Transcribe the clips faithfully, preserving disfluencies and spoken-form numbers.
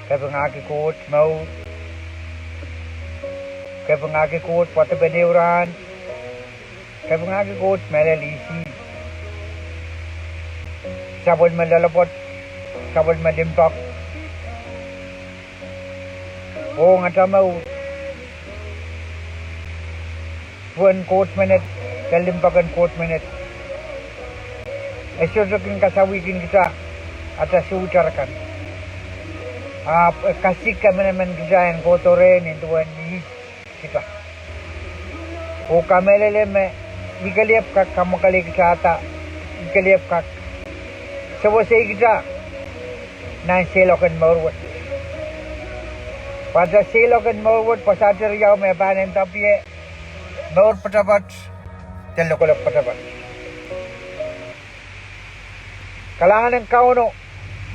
Kapingahki Koht mour. Kapingahki Koht wadepen ehu rahn. Kapingahki Koht mehlel ihs ih. Sapwellime loalopwoat, sapwellime limpoak ong atail mour. Duwen Koht menet, de limpoak en Koht menet, e sohte kin kasawihkin kita atail suwed akan. Ahpw e kasik emenemen kita en kohdo rehn nin duwen ihs kita. Oh kamehlele me I kelehpw kak kamwakelei kita, I kelehpw kak sewesei kita nan seiloak en mour wet. Pwe atail seiloak en mour wet pwasaht riau me pahn ndahpie mour poatopoat de lokolok poatopoat. Kalahngan en Kauno,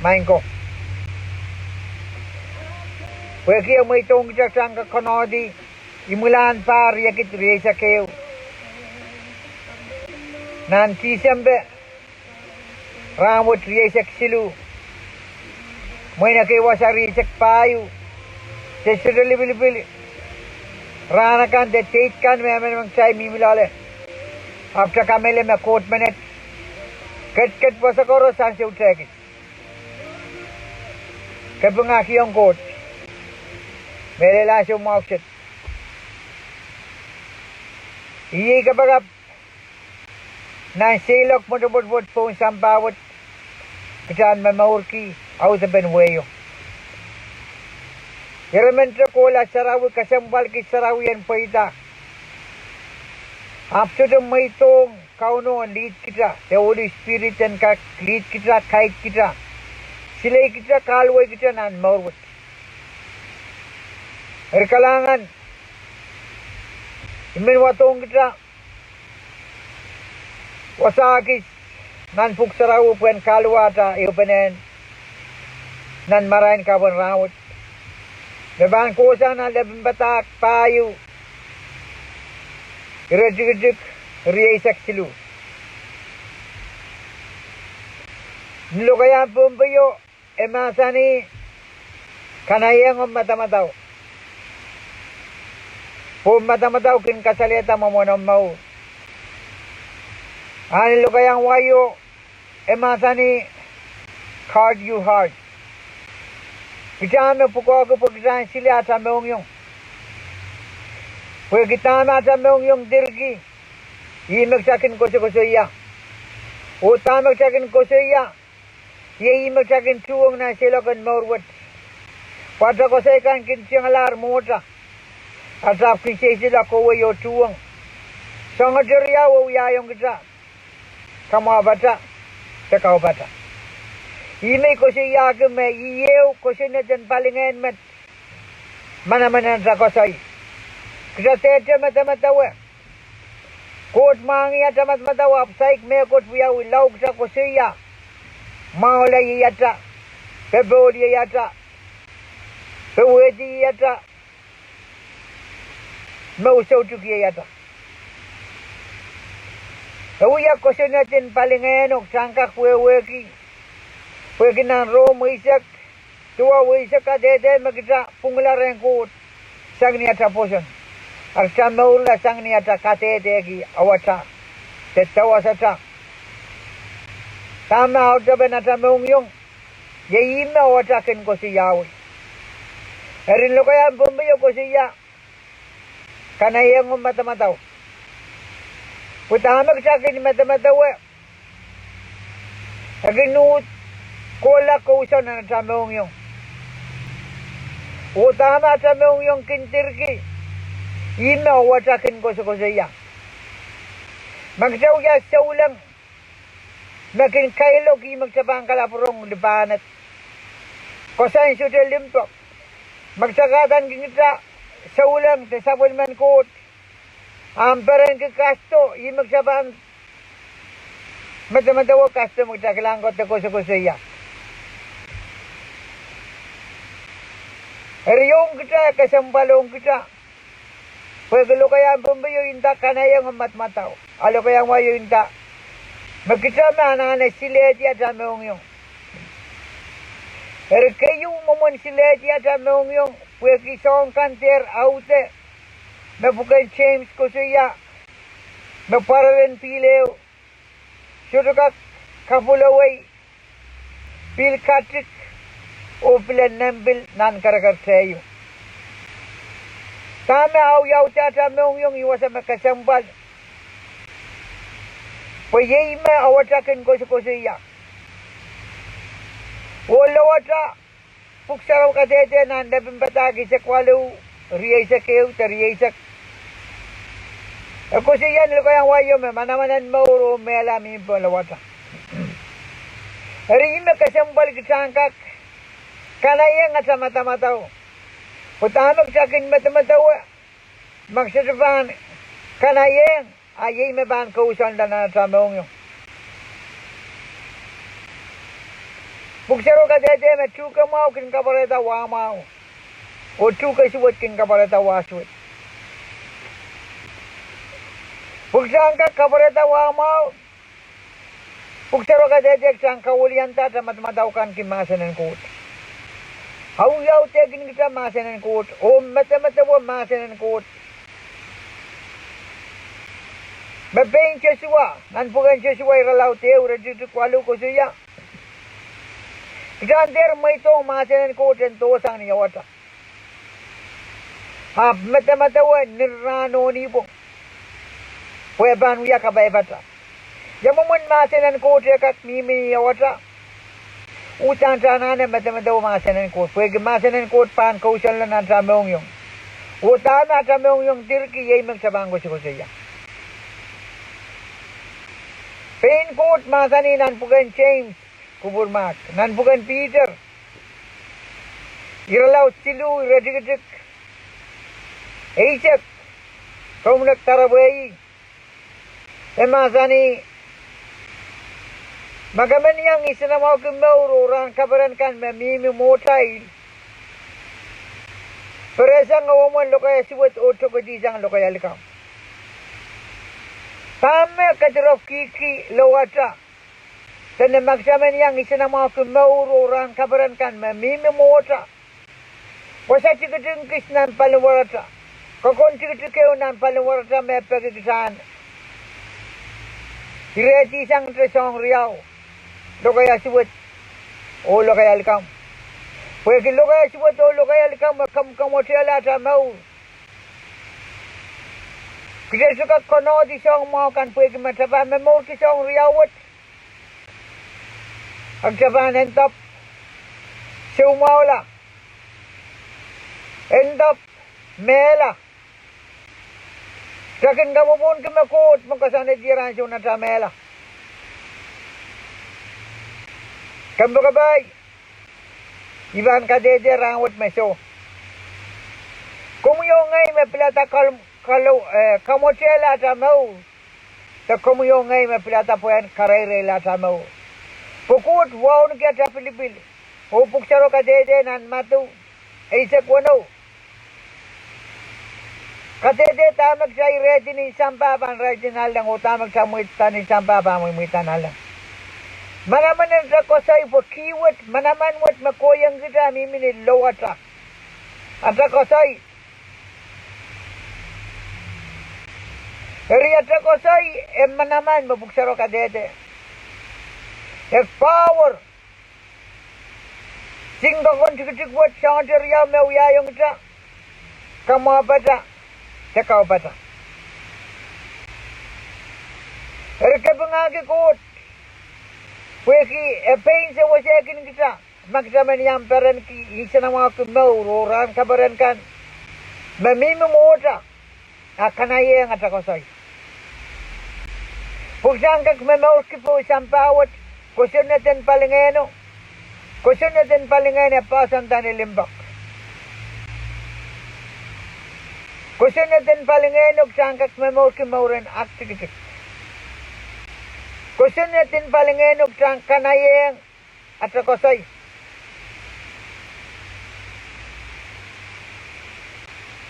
maing ko, pwehki e mweidohng kita kitail en kak konohdi imwilahn pahr riekid rieisek ehu nan Tisempe, rahnwet rieisek siluh, mwein ekei wasa rieisek pahieu. Se sohte lipilipil rahn akan de date kan me emenemen kitail mihmi loale. Ahpw kita kamehlele me Koht menet ketiket wasa koaros ansou tehkis. Kapingahkiong Koht. Mehlel ansou mwahu kiset. Iei kapakap nan seiloak mwotomwot pohn sampah wet, kita en momourki audepen wehio. Ire men te kohla sarawi, kesempwalki sarawi en pweida. Ahpw sohte mweidohng Kauno en lead kita, de Holy Spirit en kak lead kita, guide kita, silei kita, kahluwa kita nan mour wet. Eri kalahngan, I men wadohng kita wasa kis nan Pwuhk Sarawi pwehn kahluwahte ehupenen nan marain kapw en rahnwet, me pahn kohsang nan Lepin Padahk pahieu, iretikitik rieisek siluh. Ni lokaiahn Pohnpeio, e mahsanih, kanaiehng omw madamadau, pwe omw madamadau kin kasalehda mwomwen omw mour. A ni lokaiahn Waio, e mahsanih, guard your heart. Kita me pwukoahki pwe kita en sile atail mohngiong. Pwehki dahme atail mohngiong dirki, ih me kita kin kosokosoia. Oh dahme kita kin kosoia, iei ih me kita kin tuhwong nan seiloak en mour wet. Pwe atail koasoi kan kin tiengalahr mwohtail, atail ahpw kin seisela kohwei oh tuhwong. Soahng riau e wiahiong kita, kamwahupatail de kaupatail. Ih me I koasoiahki me ih ehu kosonned en palingehn met, manaman en atail koasoi. Kita dehde medemedewe, Koht mwahngih atail madamadau ahpw saik mehkot wiawi lao kita koasoia, mwahula ieiatail, popohl ieiatail, powehdi ieiatail, me usoutuk ieiatail. E wia kosonned en palingehno kita en kak wehwehki. Pwehki nan Rom eisek, duwau eisek kadehde me kita pwungla rehn Koht sang ni atail pwoson, a kita mourla sang ni atail kadehdehki awatail de dewasatail. Dahme audepen atail mohngiong, iei ih me awatail kin koasoiawi. Eri ni lokaiahn Pohnpeio koasoia, kanaiehng omw madamadau. Pwe dahme kita kin medemedewe, e kin uhd kohla kousoan nan atail mohngiong. Oh dahme atail mohngiong kin dirki, ih me awatail kin kosokosoia. Ma kita wia souleng me kin kailok, ih me kita pahn kalapw rong lipahned, koasoi sohte limpoak. Ma kita kahdaneki kita souleng de sapwellimen Koht, ahpw perenki kasdo, ih me kita pahn medemedewe kasdo me kita kilang ko de kosokosoia. Eri ong kita, e kesempwal ong kita. Pwehki lokaiahn Pohnpeio nda kanaiehng omw madamadau, a lokaiahn Waio nda me kita me anahne silehdi atail mohngiong. Eri keieu mwomwen silehdi atail mohngiong pwehki soahng kan dehr aude me pwuken James koasoia, me pwaralen pihl ehu, sohte kak kapwulowei, pihl katik, oh pil en nempe nan kereker tehieu. Dahme awiawihda atail mohngiong, ih wasa me kesempwal. Pwe iei me ewata kin koasokoasoia. Oh lowata, Pwuhk Sarawi kadehde nan Lepin Padahk eisek waluh, rieisek ehu de rieisek. E koasoia ni lokaiahn wai o me manaman en mour oh mehla mihmi pohn lowata. Eri ih me kesempwal kitail en kak kanaieng atail madamadau. Pwe dahme kitail kin medemedewe, ma kitail sohte pahn kanaieng, a iei me pahn kousoanla nan atail mohngiong. Pwuhk Sarawi kadehde me tuhke mwahu kin kapwarehda wah mwahu, oh tuhke suwed kin kapwarehda wah suwed. Pwe kitail en kak kapwarehda wah mwahu, Pwuhk Sarawi kadehde kitail en kawilianda atail madamadau kan ki mahsen en Koht. Awiawihda kin kitail mahsen en Koht oh medemedewe mahsen en Koht. Me pein Sosua, nan pwuken Sosua irelaud ehu, iretikitik waluh koasoia, kitail en dehr mweidohng mahsen en Koht en dohsang ni ewata, ahpw medemedewe ni rahn oh ni pwong, pwe e pahn wia kapaipata. Ia mwomwen mahsen en Koht e kak mihmi ni ewata, uhdahn kitail anahne medemedewe mahsen en Koht, pwehki mahsen en Koht pahn kousoanla nan atail mohngiong. Oh dahme atail mohngiong dirki, iei me kitail pahn koasokoasoia. Pein Koht mahsanih nan pwuken James, kupwur mahk, nan pwuken Piter irelaud siluh, iretikitik eisek, komw nek doaropwe ih. E mahsanih, ma ke men iang nsenamwahuki mour oh rahn kaperen kan me mihmi mwohtail, perehsang ehuomwen lokaia suwed oh tokedihsang lokaia likamw. Dahme kedirepwkihki lowata, dene ma kitail men iang nsenamwahuki mour oh rahn kaperen kan me mihmi mwohtail, wasa tikitik kis nan paliwarata, koakon tikitik ehu nan paliwarata me peki kitail en irehdihsang te soahng riau, lokaia suwed oh lokaia likamw. Pwehki lokaia suwed oh lokaia likamw e kamwakamwatehla atail mour. Kitail sohte kak konohdi soahng mwahu kan pwehki ma kitail pahn momourki soahng riau wet, a kitail pahn endap soumwahula, endap mehla. Kitail kin kapwopwohnki me Koht me koasoanehdier ansou nan atail mehla. Kompoakepahi, I pahn kadehde rahnwet me soh, komwi oh ngehi me pilada kal-, kalo-, eh, kamwatehla atail mour, de komwi oh ngehi me pilada pwehn kareireila atail mour. Pwe Koht wauneki atail pilipil. Oh Pwuhk Sarawi kadehde nan Madiu eisek weneu, kadehde dahme kitail irehdi nin sampah pahn irehdi nanleng, oh dahme kitail mweidohng nin sampah pahn mweimweida nanleng. Manaman en atail koasoi, pwe kih wet, manaman wet me kohieng kitail mihmi ni lowata. Atail koasoi. Eri atail koasoi e manaman me Pwuhk Sarawi kadehde, e power. Singkokon tikitik wet, soahng te riau me wiahiong kitail, kamwahupata de kaupata. Eri kapingahki Koht, pwehki e pein sewesehkin kitail ma kitail men iang perenki nsenamwahuki mour oh rahn kaperen kan me mihmi mwohtail, a kanaiehng atail koasoi. Pwe kitail en kak momourki pohn sampah wet, kosonned en palingehno, kosonned en palingehn e poahsoanda ni limpoak. Kosonned en palingehno kitail en kak momourki mour en aktikitik. Kosonned en palingehno kitail en kanaiehng atail koasoi.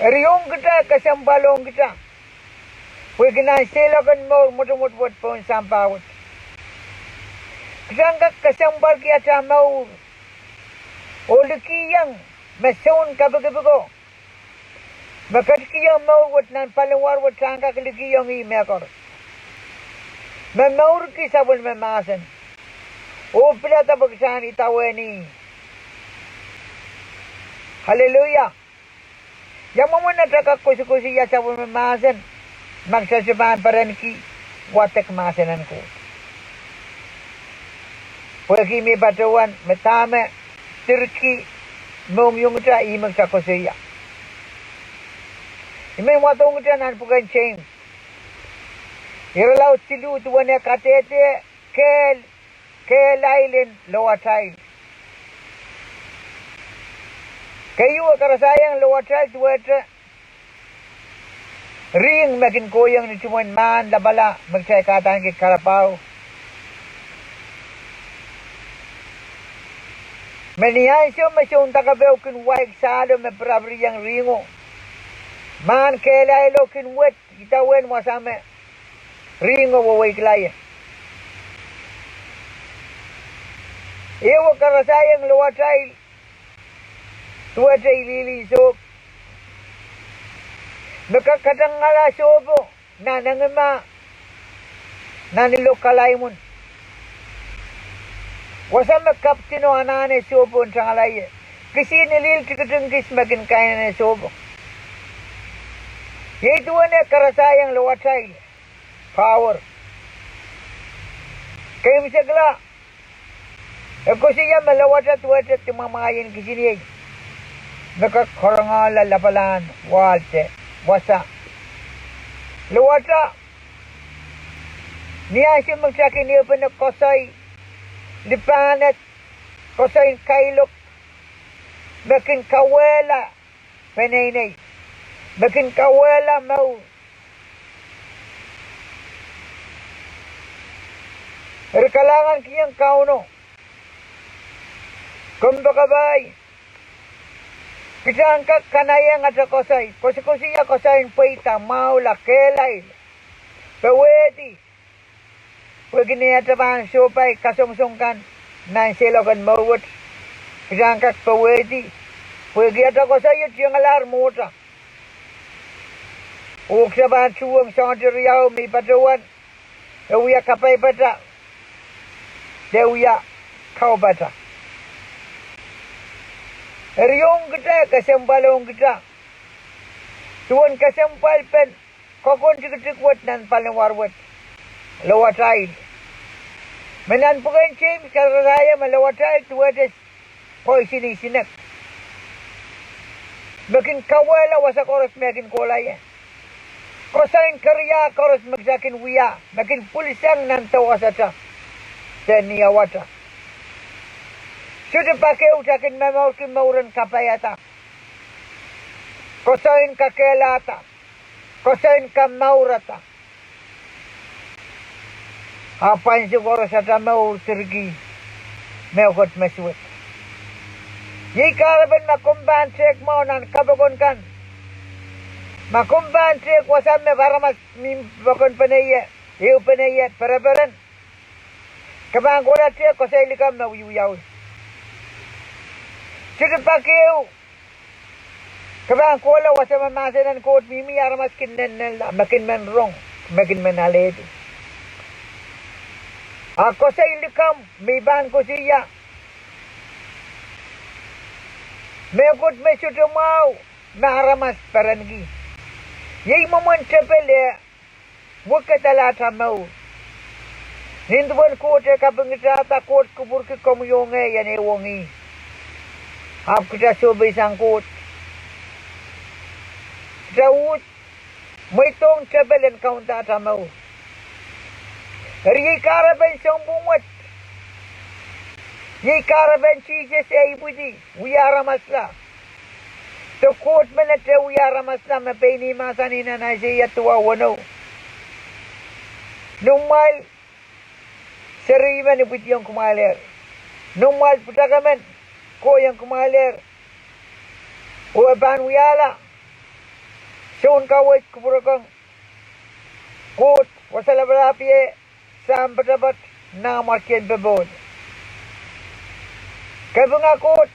Eri ong kitail, kesempwal ong kitail, pwehki nan seiloak en mour mwotomwot wet pohn sampah wet, kitail en kak kesempwalki atail mour Oh likihong me soun kapikipiko me ketikihong mour wet nan paliwar wet, kitail en kak likihong ih mehkot. Me mourki sapwellime mahsen oh pilada pwe kitail en idawehn ih. Aleluia. Ia mwomwen atail kak koasoakoasoia sapwellime mahsen ma kitail sohte pahn perenki wadek mahsen en Koht? Pwehki mie patohwan me dahme diritki mohngiongitail, ih me kitail koasoia. I men wadohng kitail nan pwuken James, irelaud siluh, duwen eh kadehde kehl, kehlail en lowatail. Keieu, e karasaiong lowatail duwehte rihng me kin kohiong ni tumwen mahn lapala me kitail kahdaneki karapaho. Me ni ansou me soun dake peo kin waik sahlo me pirapiriong rihngo, mahn kehlailo kin wet idawehn wasa me rihngo weweikihla ie. Ehu, e karasaiong lowatail duwehte ililin sohp me kak katangala sohpo nan engimah, nan ilo kalaimwun. Wasa me kapitino anahne sohpo en tangala ie, kisihn ilil tikitik kis me kin kainene sohpo. Iei duwen eh karasaiong lowatail power. Keimwsekla, e koasoia me lowata duwehte dimwamwahieng kisiniei me kak karangala lapalahn wahlte wasa. Lowata, ni ansou me kitail kin ehupene koasoi lipahned, koasoin kailok, me kin kawehla peneinei, me kin kawehla mour. Eri kalahngankihong Kauno, kompoakepahi, kitail en kak kanaiehng atail koasoi, koasokoasoia koasoin pweida, mwahula, kehlail, powehdi. Pwehki ni atail pahn sohpai kasongosong kan nan seiloak en mour wet, kitail en kak powehdi, pwehki atail koasoi tiengalahr mwohtail. Oh kitail pahn tuhwong soahng riau me I patohwan, e wia kapaipata, de wia kaupata. Eri ong kitail, kesempwal ong kitail, duwen kesempwalpen kokon tikitik wet nan paliwar wet, lowatail. Me nan pwuken James karasaie me lowatail duwehte poisin en sinek, me kin kawehla wasa koaros me kin kohla ie. Koasoin keriau koaros me kitail kin wia, me kin pwilisang nan dewasata de niawata. Sohte pak ehu kitail kin momourki mouren kapaiada, koasoin kakehlahda, koasoin kamourada. Ahpw ansou koaros atail mour dirki mehkot me suwed. Iei kahrepen ma komw pahn tehk mwahu nan kapokon kan, ma komw pahn tehk wasa me aramas mi pokonpene ie, ehupene ie, pereperen, ke pahn kohla tehk koasoi likamw me wiewiawi. Sohte pak ehu ke pahn kohla wasa me mahsen en Koht mihmi, aramas kin nennenla, me kin men rong, me kin men alehdi. A koasoi likamw me I pahn koasoia, mehkot me sohte mwahu me aramas perenki. Iei mwomwen tepel eh wekedala atail mour. Nin duwen Koht eh kapingkitailda, Koht kupwurki komwi oh ngehi en ehuong ih. Ahpw kitail sohpeisang Koht, kitail uhd mweidohng tepel en kaunda atail mour. Eri iei kahrepen sounpwong wet, iei kahrepen Sises eh ipwidi wia aramasla, de Koht menet eh wia aramasla, me pein ih mahsanih nan Aiseia duwau weneu: Noumwail seri men ipwidiong kumwailehr, noumwail pwutak men kohiong kumwailehr, oh e pahn wiahla soun kaweid kupwurokong. Koht Wasa Lapalahpie, Sahm Poatopoat, Nanmwarkien Popohl. Kapinga Koht,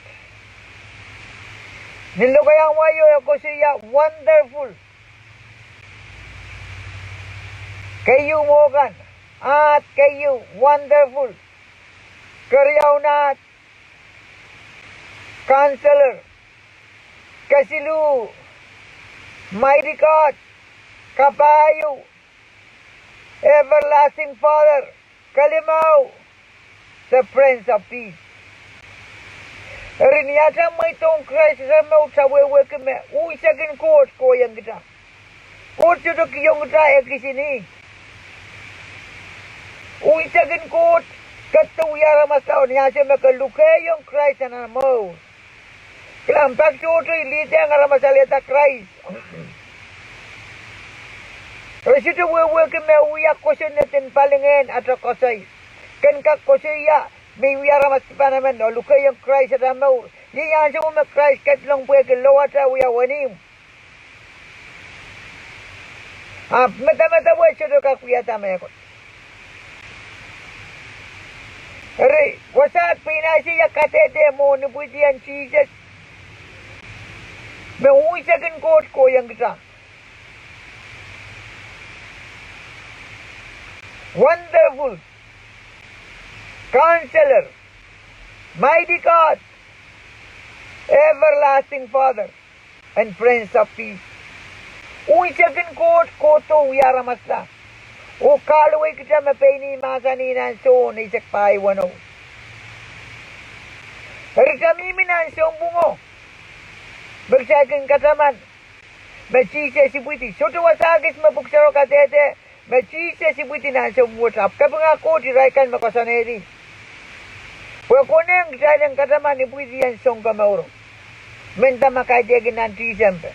Ni lokaiahn wai o e koasoia wonderful. Keieu mwo kan, ahd keieu wonderful. Keriaun ahd Counselor. Kesiluh, Mighty God. Kapahieu, Everlasting Father. Kelimau, the Prince of Peace. Eri ni atail mweidohng Krais atail mour, kitail wehwehki me unsek en Koht kohieng kitail. Koht sohte kihong kitail ekis en ih. Unsek en Koht ketido wia aramas lao ni ansou me ke lukehiong Krais nan atail mour. Kilang, pak tohto I lihdiong aramas alehda Krais. Re sohte wehwehki me wia kosonned en palingehn atail koasoi. Ken kak koasoia me I wia aramas dipan emen oh lukehiong Krais atail mour. Iei ansou me Krais ketilong pwehki loalatail wia wenihmw. Ahpw medemedewe sohte kak wiahda mehkot. Eri wasaht pein Aiseia kadehde mwohn ipwidi en Sises me unsek en Koht kohieng kitail. Wonderful, Counselor, Mighty God, Everlasting Father, and Prince of Peace. Unsek en Koht kohdo wia aramasla oh kahluwei kitail me pein ih mahsanih nan Sohn eisek pahieu weneu. Eri kitail mihmi nan sounpwongo me kitail kin kataman me Sises ipwidi. Sohte wasa kis me Pwuhk Sarawi kadehde me Sises ipwidi nan sounpwong wet, ahpw kapinga Koht irail kan me koasoanehdi. Pwe konehng kitail en kataman ipwidi en Sounkomouro. Mehnda ma kaidehkin nan Tisempe,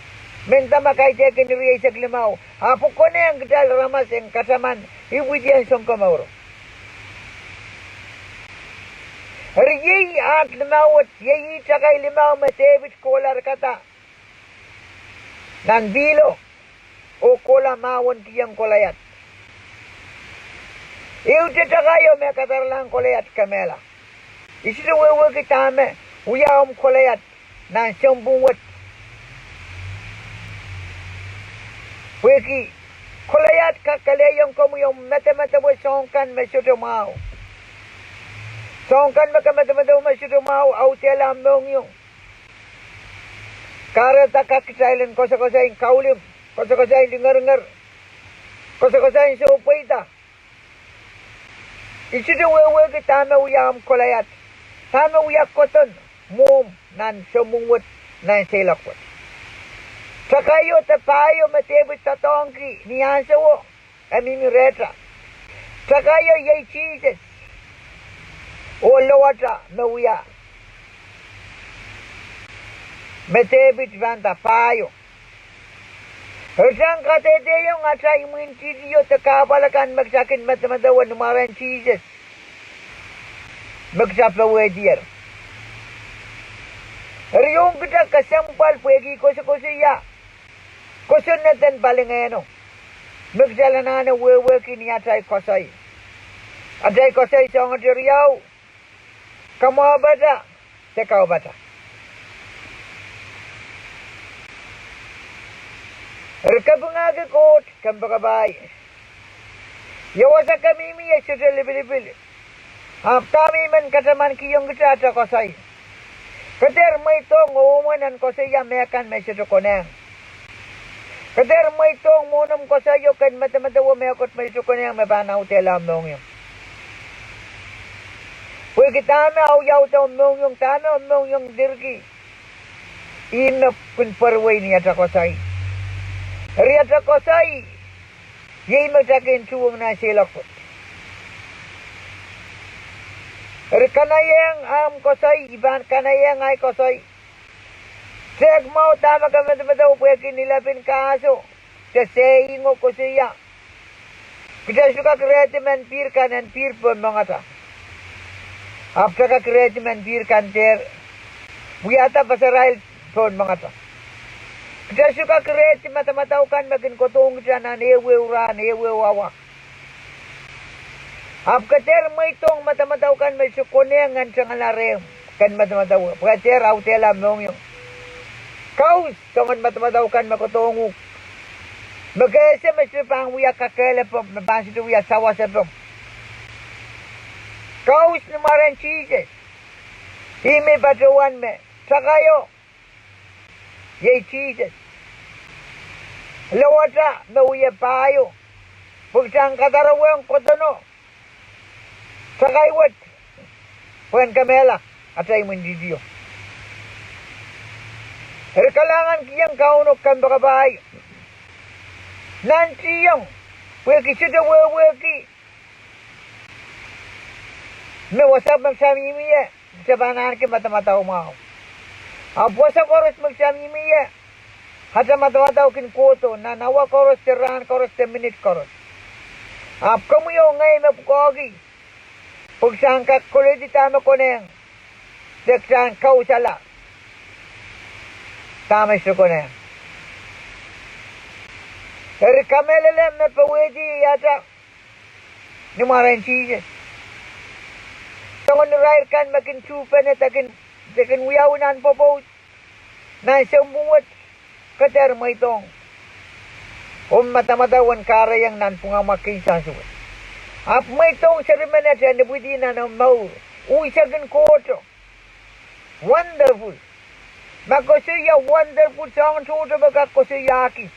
mehnda ma kaidehkin rieisek limau, ahpw konehng kitail aramas en kataman ipwidi en Sounkomouro. Eri iei ahd limau wet, iei ih takai limau me Depit kohla rikada nan pihlo oh kohla mahwen kihong Kolaiat. Ehute takai o me kadaralahng Kolaiat kemehla. I sohte wehwehki dahme wia omw Kolaiat nan sounpwong wet. Pwehki Kolaiat kak kelehiong komwi omw medemedewe soahng kan me sohte mwahu. Soahng kan me ke medemedewe me sohte mwahu audehla omw mohngiong. Kahrehda kak kitail en koasokoasoai kaulim, koasokoasoai lingeringer, koasokoasoai sohpweida. I sohte wehwehki dahme wia omw Kolaiat, dahme wia kodon mwohmw nan sounpwong wet nan seiloak wet. Takaio de paio me Depit doadoahngki ni ahnsowo e mihmi rehta. Takaio iei Sises oh loalata me wia, me Depit pahn nda paio. Eri kitail en kadehdehiong atail imwintihtio de kahpwal akan me kitail kin medemedewe ni mwaren Sises me kitail powehdier. Eri ong kitail kesempwal pwehki koasokoasoia kosonned en palingehno me kitail anahne wehwehki ni atail koasoi. Atail koasoi soahngete riau: kamwahupada de kaupata. Eri kapingahki Koht, kompoakepahi. Ia wasa ke mihmi e sohte lipilipil, ahpw dahme I men katamankihong kitail atail koasoi. Ke dehr mweidohng oh mwomwen en koasoia mehkan me sohte konehng. Ke dehr mweidohng mwohn omw koasoio ken medemedewe mehkot me sohte konehng me pahn audehla omw mohngiong. Pwehki dahme audaudla omw mohngiong, dahme omw mohngiong dirki, ih me kin pwereiwei ni atail koasoi. Eri atail koasoi iei me kitail kin tuhwong nan seiloak wet. Eri kanaiehng ahmw koasoi, I pahn kanaiehng ahi koasoi. Tehk mwahu dahme ke medemedewe pwehki ni lepin kahso de seiloak koasoia, kitail sohte kak rehdi mehn pihr kan en pihr pohn mwengehda. Ahpw kitail kak rehdi mehn pihr kan dehr wiahda pasarail pohn mwengehda. Kitail sohte kak rehdi madamadau kan me kin kohdohng kitail nan ehuehu rahn, ehuehu awa. Ahpw ke dehr mweidohng madamadau kan me sohte konehng en tengala rehmw ken medemedewe, pwe e dehr audehla mohngiong. Kaus soangen madamadau kan me kohdohng uhk, me ke ese me sohte pahn wia kakehlpomw, me pahn sohte wia sawasepomw. Kaus ni mwaren Sises. Ih me patohwan me takaio iei Sises. Lowata me wie paio, pwe kitail en kadarowohng kohdo no takai wet, pwehn kemehla atail imwintihtio. Eri kalahngan kihong Kauno kompoakepahi nantihong, pwehki sohte wehwehki me wasa me kitail mihmi ie, kitail pahn ahneki madamadau mwahu. Ahpw wasa koaros me kitail mihmi ie, atail madamadau kin kohdo nan awa koaros de rahn koaros de minit koaros. Ahpw komwi oh ngehi me pwukoahki, pwe kitail en kak koledi dahme konehng, de kitail en kausala dahme sohte konehng. Eri kamehlele me powehdi iei atail ni mwaren Sises. Soangen irair kan me kin tuhpene de kin, de kin wiawi nan pwopwoud, nan sounpwong wet, ke dehr mweidohng omw madamadau en kahrehiong nanpwungamwakin sansou wet. Ahpw mweidohng seri menet en ipwidi nan omw mour, unsekin Koht. Wonderful. Ma koasoia wonderful, soangen tohto me kak koasoiahki.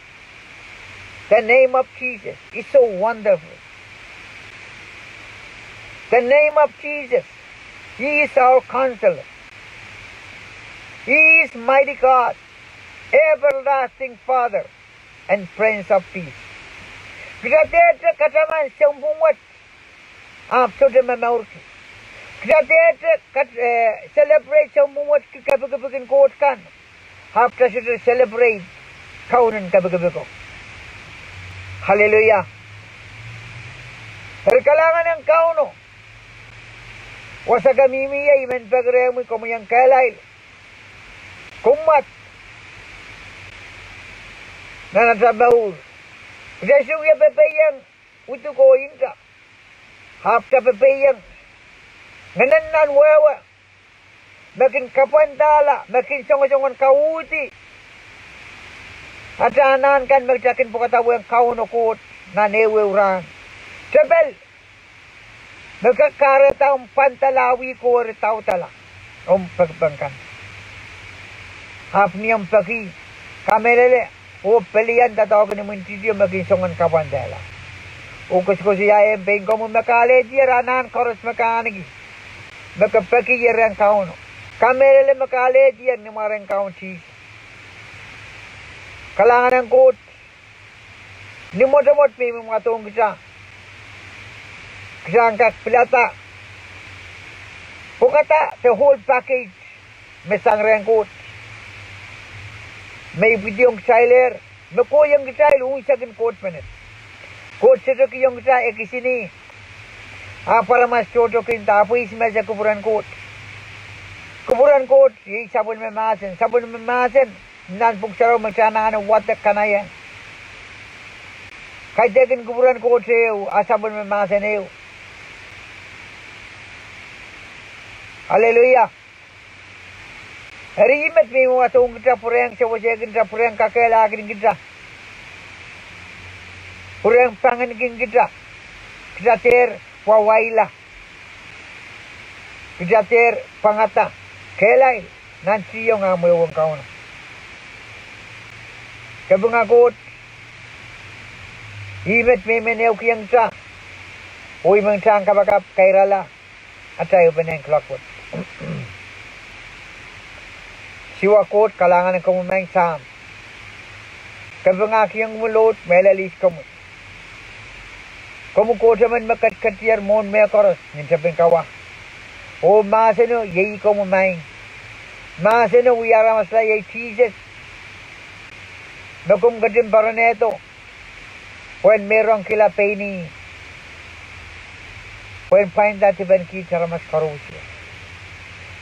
The name of Jesus is so wonderful. The name of Jesus, He is our counselor. He is mighty God, everlasting Father, and Prince of Peace. Kitail dehte kataman sounpwong wet ahpw sohte momourki. Kitail dehte kat, eh, celebrate sounpwong wet ki kepikipik en Koht kan, ahpw kitail sohte celebrate Kauno en kepikipiko. Hallelujah. Eri kalahngan en Kauno. Wasa ke mihmi ie, I men peki rehmwi komwi en kehlail, kumwad nan atail mour. Kitail sohte wie pepehiong uduk oh nta, ahpw kitail pepehiong ngehnen nan wehwe me kin kapwandahla, me kin songosong en kauhdi atail anahn kan me kitail kin pwukadawehiong Kauno Koht nan ehuehu rahn. Tepel me ke kahrehda omw pwandala, wie kohwei daudala omw pekipek kan. Ahpw ni omw peki, kamehlele, oh pelian doadoahk en imwintihtio me kin song en kapwandehla. Oh koasokoasoia ehu pein komwi me ke alehdier anahn koaros me ke ahneki, me ke peki ie rehn Kauno. Kamehlele me ke alehdier ni mwaren Kaun Sises. Kalahngan en Koht. Ni mwotomwot me I men mwadohng kitail, kitail en kak pilada, pwukada the whole package me sang rehn Koht, me ipwidiong kitailehr, me kohiong kitail unsekin Koht menet. Koht sohte kihong kitail ekis en ih, ahpw aramas tohto kin dah pwe ih me ese kupwuren Koht. Kupwuren Koht iei sapwellime mahsen, sapwellime mahsen nan Pwuhk Sarawi me kitail anahne wadek kanahieng. Kaidehkin kupwuren Koht ehu, a sapwellime mahsen ehu. Aleluia. Eri ih met me I men wadohng kitail, pwurehng sewesehkin kitail, pwurehng kakehlahkin kitail, pwurehng pangin kin kitail, kitail dehr wawaila, kitail dehr pwangada kehlail nan tiong ahmw ehu en Kauno. Kapinga Koht, ih met me I men ehukihong kitail, oh I men kitail en kapakap kairala atail ehupenen kuloak wet. Siwa Koht, kalahngan en komwi maing Sahm. Kapinga kihong komwi Lord, mehlel ihs komwi. Komwi Koht emen me ketiketier mwohn mehkoaros nin tepin kawa. Oh mahseno iei komwi maing. Mahseno wia aramasla iei Sises, me komw ketin poaronehdo pwehn meirongkihla pein ih, pwehn pwainda dipen kiht aramas koaros.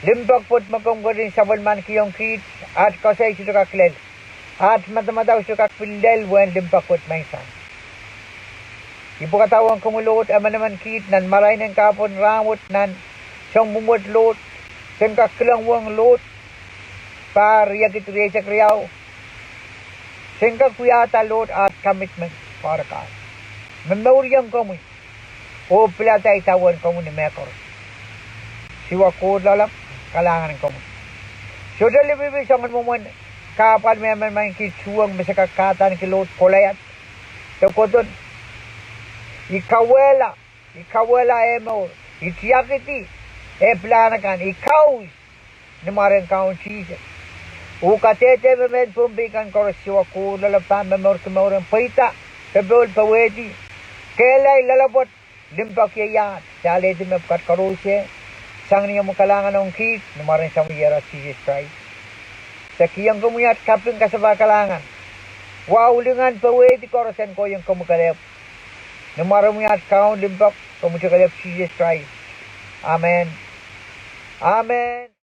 Limpoak pwoat me komw ketin sapwellimankihong kiht, aht koasoi sohte kak lel, aht madamadau sohte kak pil lel uwen limpoak pwoat maing Sahm. I pwukadawohng komwi Lord, emenemen kiht nan marain en kahpwal en rahn wet, nan sounpwong wet Lord, sen kak kilang uhwong Lord, Pahr riekid rieisek riau, sen kak wiahda Lord at commitment, Father God. Me mourieng komwi oh pilada idawehn komwi ni mehkoaros. Siwa Koht Lapalap, kalahngan en komwi. Sohte lipilipil soangen mwomwen kahpwal me emen maing ki tuhwong me se kak kahdaneki Lord Kolaiad de kodon. I kauwehla, i kauwehla eh mour, i tiakidi eh pilahn akan, i kaus ni mwaren Kaun Sises. Oh kadehde me mehn Pohnpei kan koaros, Siwa Koht Lapalap, pahn momourki mouren pweida, popohl, powehdi, kehlail, loalopwoat, limpoak, ieiad, de alehdi mepwukat koaros. Sang ni omwi kalahngan ong kiht ni mwaren Sahm Iehros Sises Krais. Se kihong komwi at kaping, kasapahl, kalahngan. Wahu lingan, powehdi koaros en kohieng komwi kelehpw. Ni mwaromwi at Kaun limpoak, komwi te kelehpw, Sises Krais. Amen. Amen.